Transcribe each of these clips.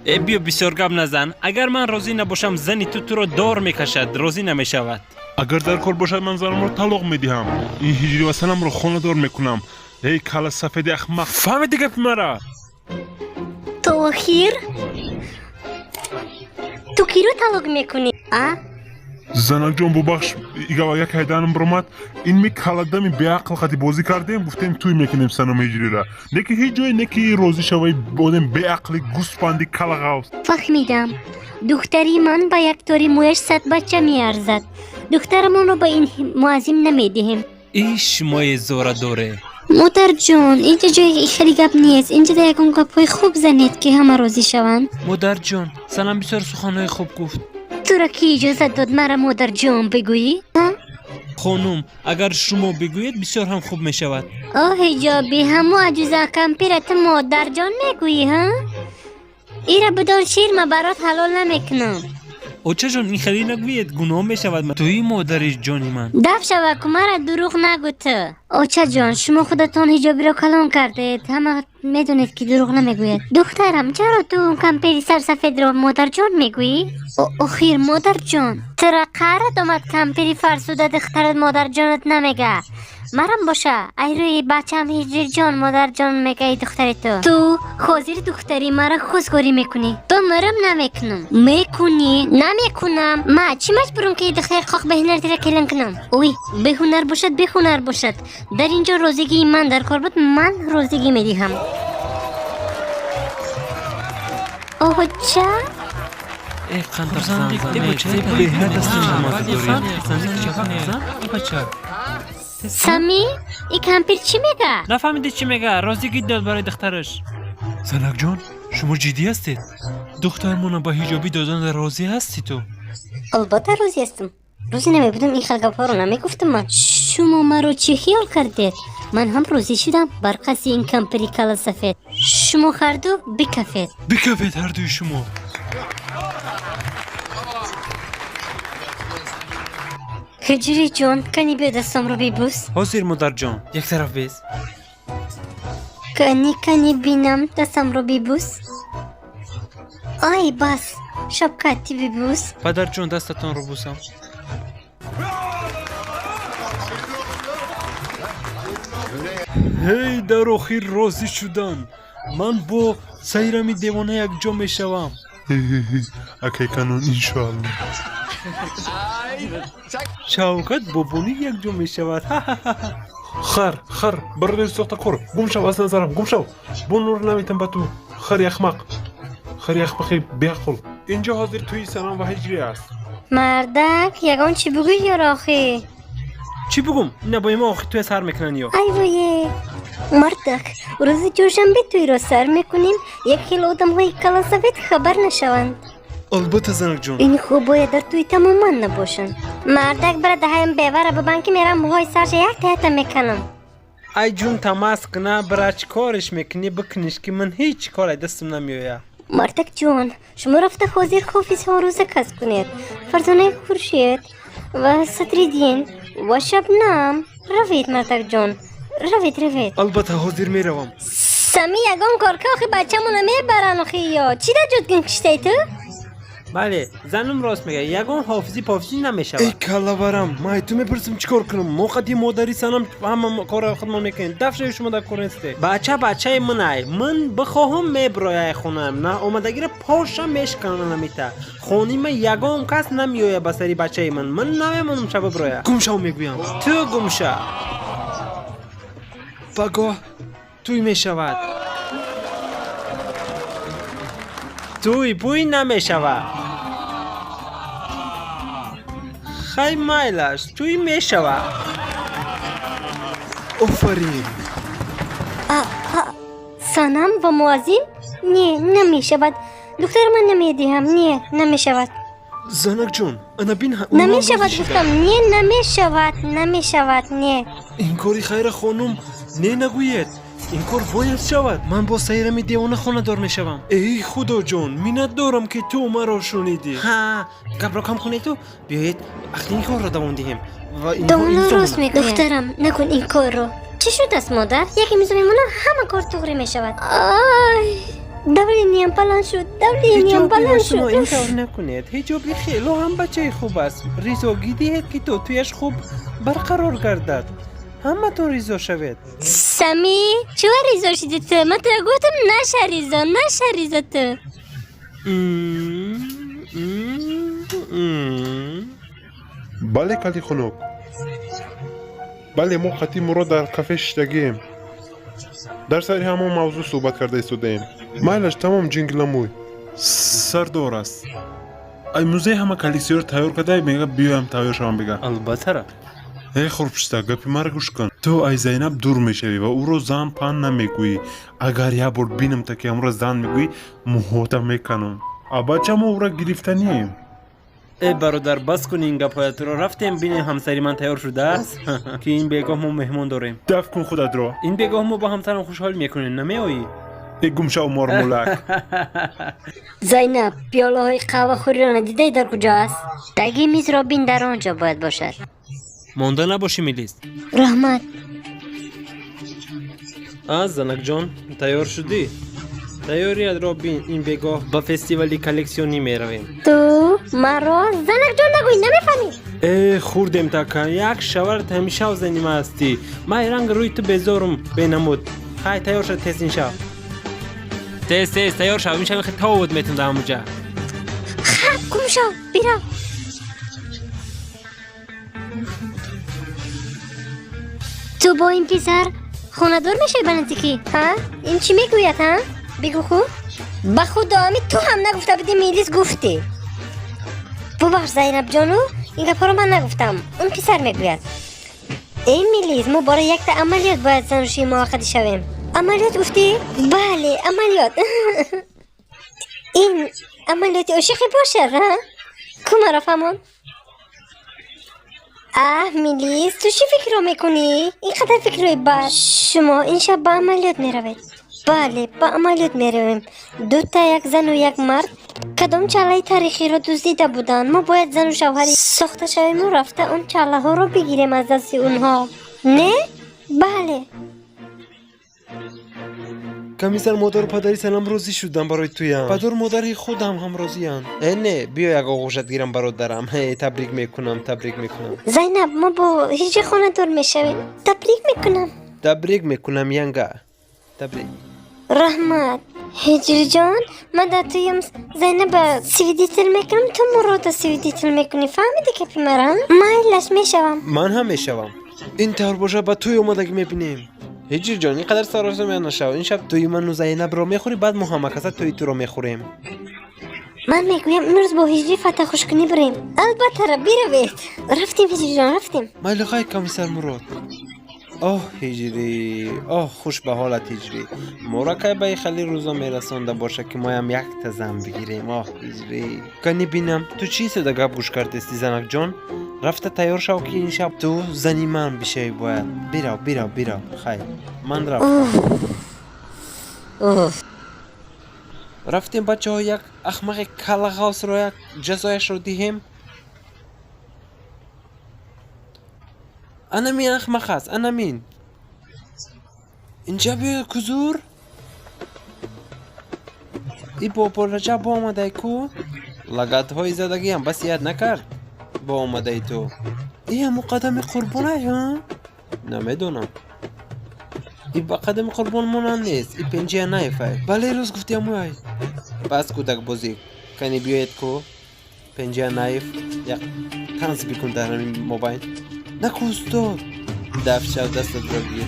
Э, биё, бисёр гап назан. Агар ман розӣ набошам, зани ту туро дор мекашад, розӣ намешавад. Агар дар кор бошад, ман занамро талоқ медиҳам. Ин ҳиҷрӣ ва санамро хонадор мекунам. Эй кала сафеди ахмақ, фаҳмиди гапи мара? Тоҳир, ту киро талоқ мекунӣ, а? Занакҷон, бубахш, игава як ҳайданам биромад. Ин ми каладами беақл қати бозӣ кардем, гуфтем, тӯй мекунем санам ҳиҷрира, не ки ҳеҷ ҷое, не ки розӣ шавай. Одам беақли гӯспанди калағавс. Фаҳмидам. Духтари ман ба як тори мӯяш 100 бача меарзад. Духтарамонро ба ин муаззим намедиҳем. Иш, шумое зора доре. Модарҷон, инҷа ҷои хеле гап нест. Инҷа да ягон гапҳои хуб занед, ки ҳама розӣ шаванд. Модарҷон, санам бисёр суханҳои хуб гуфт. Туро ки иҷозат дод мара модарҷон бигӯӣ, а? Хонум, агар шумо бигӯед, бисёр ҳам хуб мешавад. О, ҳиҷобӣ, ҳамо аҷуза кампира ту модарҷон мегӯӣ, ҳа? Ира бидон, шир ма барот ҳалол намекунам. Очаҷон, ин хеле нагӯед, гуноҳ мешавад. Туи модари ҷони ман. Даф шава ку, мара дурӯғ нагӯ ту. Очаҷон, шумо худатон ҳиҷобиро калон кардед, ҳама медонед, ки дурӯғ намегӯяд. Духтарам, чаро ту кампири сарсафедро модарҷон мегӯӣ? Охир, модарҷон, тура қаҳрат омад, кампири фарсуда духтарат модарҷонат намега. Марам боша, ай рӯи бачаам ҳиҷрҷон модарҷон мегаи духтари ту. Ту ҳозир духтари мара хузгорӣ мекунӣ. Бимирам, намекунам. Мекунӣ. Намекунам. Ма чӣ маҷбурам, ки духтари қоқ беҳунартира келин кунам? Ой, беҳунар бошад, беҳунар бошад. Дар ин ҷо розигии ман дар кор буд, ман розигӣ медиҳам. Оҳоча. Э, қанд. Беҳад аст. Сами, и кампир чӣ мега? Нафаҳмидӣ, чӣ мега? Розигӣ дод барои духтараш. Занакҷон, шумо ҷиддӣ ҳастед? Духтармона ба ҳиҷобӣ додан розӣ ҳастӣ ту? Албатта, розӣ ҳастам. Розӣ намебудам, ин хел гапҳоро намегуфтам ман. Шумо маро чӣ хиёл кардед? Ман ҳам розӣ шудам бар қасди ин кампири каласафед. Шумо ҳарду бикафед. Бикафед ҳардуи шумо. Ҳиҷриҷон, кани биё, дастамро бибӯс. Ҳозир, модарҷон, як тараф бес. Кани, кани бинам, дастамро бибӯс. Ай, бас, шапкати бибӯс. Падарҷон, дастатонро бӯсам. Ҳей, дар охир розӣ шуданд. Ман бо сайрами девона якҷо мешавам. Акай канон, иншоалло. Шавкат бо бонӣ якҷо мешавад. Хар, хар, бародари сохтакор, гум шав аз назарам, гум шав. Бо нур наметам ба ту, хари ахмақ, хари ахмақи беақл. Инҷо ҳозир тӯи санам ва ҳиҷрӣ аст. Мардак, ягон чӣ бугӯ ёр охи. Чӣ бугум? Ина бо имо охи туя сар мекунанд ё. Ай вое, мардак, рӯзи чоршанбе тӯйро сар мекунем, як хел одамҳои каласафед хабар нашаванд. Албатта, занакҷон. Ин хуб, бояд дар тӯй тамоман набошанд. Мардак, бара даҳаям бевара бибанд, ки мерам мӯҳои сарша як таята меканам. Ай ҷун, тамас кна, бира, чӣ кориш мекунӣ, бикуниш, ки ман ҳеҷ кор ай дастам намеояд. Мардакҷон, шумо рафта ҳозир ҳофизҳоро заказ кунед: Фарзонаи Хуршед ва Садриддин ва Шабнам. Равед, мардакҷон, равед, равед. Албатта, ҳозир меравам. Сами, ягон кор ка охи, бачамона мебаран охи. Ё чӣ дар ҷудгин киштаи ту? Бале, занум рост мега, ягон ҳофизӣ пофизӣ намешавад. Эй каллаварам, ман ту мепурсам, чӣ кор кунам? Мо қади модари санам ҳама кора худмон мекунем. Дафшаи шумо дар кор несте. Бача бачаи ман ай, ман бихоҳам, меброяй хонаам, на омадагира поша мешканона намита. Хонима ягон кас намеоя ба сари бачаи ман. Ман намемонам ша биброя. Гум шав, мегӯям, ту гум ша. Пагоҳ тӯй мешавад, тӯй пӯй намешавад. Хай, майлаш, тӯй мешавад. Офарин. Санам ва муаззим? Не, намешавад. Духтар ман намедиҳам, не, намешавад. Занакҷон, ана бин. Намешавад, гуфтам, не, намешавад, намешавад, не. Ин кори хайра, хонум, не нагӯед. Ин кор бояд шавад. Ман бо сайрами девона хонадор мешавам. Эй худоҷон, миннатдорам, ки ту маро шунидӣ. Ҳа, гапро кам кунеду биёед, ақли ин корро давом диҳем ва инҳо Домоно имзо рост монанд. мегӯяд. Духтарам, накун ин корро. Чӣ шудааст, модар? Яке мизо мемонам, ҳама кор туғрӣ мешавад. Ай. Давлениям баланд шуд, давлениям Ҳиҷоби баланд шумо шуд. ин тавр накунед. Ҳиҷоби хело ҳам бачаи хуб аст. Ризогӣ диҳед, ки то туяш хуб барқарор гардад. Ҳаматон ризо шавед. Сами, чува ризо шуди ту? Ман туро гуфтам, наша ризо, наша ризо ту. Бале, кали хунук, бале, мо қатъи Мурод дар кафе шиштагием, дар сари ҳамон мавзӯъ суҳбат карда истодаем. Майлаш, тамом, ҷингиламӯй сардор аст. Ай музей ҳама коллексияро тайёр карда, мега биёям тайёр шавам, бега. Албаттара. Э, хурпушта, гапи маро гӯш кун. Ту ай Зайнаб дур мешавӣ ва ӯро зан пан намегӯӣ. Агар як бор бинам та, ки ҳамро зан мегӯӣ, муҳота меканам. А бача, мо ӯра гирифтанием. Э, бародар, бас кун ин гапҳоятро. Рафтем бинем, ҳамсари ман тайёр шудааст, ки ин бегоҳ мо меҳмон дорем. Даф кун худатро. Ин бегоҳ мо бо ҳамсарам хушҳол мекунем, намеоӣ? Э, гумшав, мормулак. Зайнаб, пиёлаҳои қаҳвахӯриро надидаи, дар куҷо аст? Таги мизро бин, дар он ҷо бояд бошад. Монда набошӣ, Мелис. Раҳмат. А, занакҷон, тайёр шудӣ? Тайёриятро бин, ин бегоҳ ба фестивали коллексионӣ меравем. Ту маро занакҷон нагӯй, намефаҳмӣ? Э, хурдем така, як шаварат ҳамеша занима ҳастӣ. Ман ранг рӯи ту безорум бенамуд. Хай, тайёр шав, тез ин шав. Тез, тез тайёр шав, ин шав хел тавовут метун дар ҳамуҷа. Хаб, гум шав, бирав. Ту бо ин писар хонадор мешавӣ ба наздикӣ, ҳа? Ин чӣ мегӯяд, ҳа? Бигӯ хуб. Ба худо, ами ту ҳам нагуфта будӣ, Мелис гуфтӣ. Бубахш, Зайнабҷону, ин гапҳоро ман нагуфтам, он писар мегӯяд. Эй, Мелис, мо бораи якта амалиёт бояд занушӯи муваққатӣ шавем. Амалиёт гуфтӣ? Бале, амалиёт. Ин амалиёти ошиқӣ бошад, ҳа? Ку маро фаҳмон. Аҳ, Мелис, ту чӣ фикрро мекунӣ? Ин қадар фикрҳои бад. Шумо ин шаб ба амалиёт меравед? Бале, ба амалиёт меравем. Дута, як зану як мард, кадом чаллаи таърихиро дуздида буданд. Мо бояд зану шавҳари сохта шавему рафта он чаллаҳоро бигирем аз дасти онҳо. Не, бале. Комиссар, модару падари Санам розӣ шуданд барои туям. Падару модари худам ҳам розиянд. Э, не, биё як оғӯшат гирам, бародарам. Э, табрик мекунам, табрик мекунам. Зайнаб, мо бо ҳиҷи хонадор мешавем. Табрик мекунам. Табрик мекунам, янга, табрик. Раҳмат, Ҳиҷриҷон. Ман дар туям Зайнаба свидетель мекунам, ту Мурода свидетель мекунӣ. Фаҳмиди гапи мара? Майлаш, мешавам. Ман ҳам мешавам. Ин тавр бошад, ба тӯй омадагӣ мебинем. Ҳиҷриҷон, ин қадар саросема нашав. Ин шаб тӯи ману Зайнабро мехӯрӣ, баъд мо ҳамакаса тӯи туро мехӯрем. Ман мегӯям, имрӯз бо Ҳиҷрӣ фатахушкунӣ бирем. Албаттара, биравед. Рафтем, Ҳиҷриҷон, рафтем. Майли, хай, комиссар Мурод. Оҳ, Ҳиҷрӣ, оҳ, хуш ба ҳолат, Ҳиҷрӣ. Моро кай ба ин хели рӯзо мерасонда боша, ки моям якта зан бигирем? Оҳ, Ҳиҷрӣ. Кани бинам, ту чӣ истода гап гӯш кардести? Занакҷон, рафта тайёр шав, ки ин шаб ту зани ман бишавӣ бояд. Бирав, бирав, бирав. Хайр, ман рафтам. Рафтем, бачаҳо, як ахмақи каллағавсро як ҷазояшро диҳем. Анамин ахмақ аст, анамин. Инҷа биё, кузур. И бобо Раҷаб бо омадай ку. Лагатҳои задагиам басият накард бо омадаи ту. И ҳаму қадами Қурбонай, ҳа? Намедонам, и ба қадами Қурбон монанд нест. И пенҷия наефай. Бале, рӯз гуфти, амуай. Бас, кӯдакбозӣ. Кани биёед ку, пенҷия наев, як танс бикун дар ҳамин мобайн. Наку, устод. Дафт шав, дастатро гир.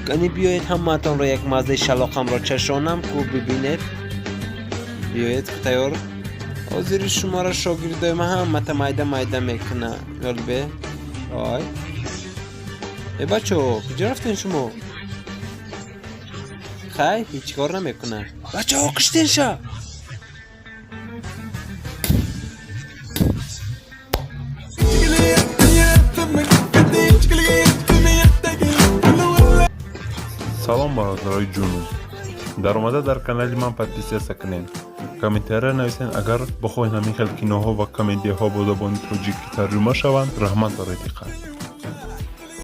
Кани биёед, ҳамаатонро як маззаи шалоқамро чашонам ку, бибинед. Биёед, тайёр. Ҳозири шуморо шогирдои ман ҳамата майда майда мекуна. Ёлбе ой. Э, бачаҳо, куҷо рафтен шумо? Хай, ҳеҷ кор намекуна. Бачаҳо, киштен ша. Салом, бародарои ҷунуб. Даромада дар канали ман подписаться кунед, комментария нависед, агар бихоҳед ҳамин хел киноҳо ва комедияҳо бо забони тоҷикӣ тарҷума шаванд. Раҳмат барои диққат.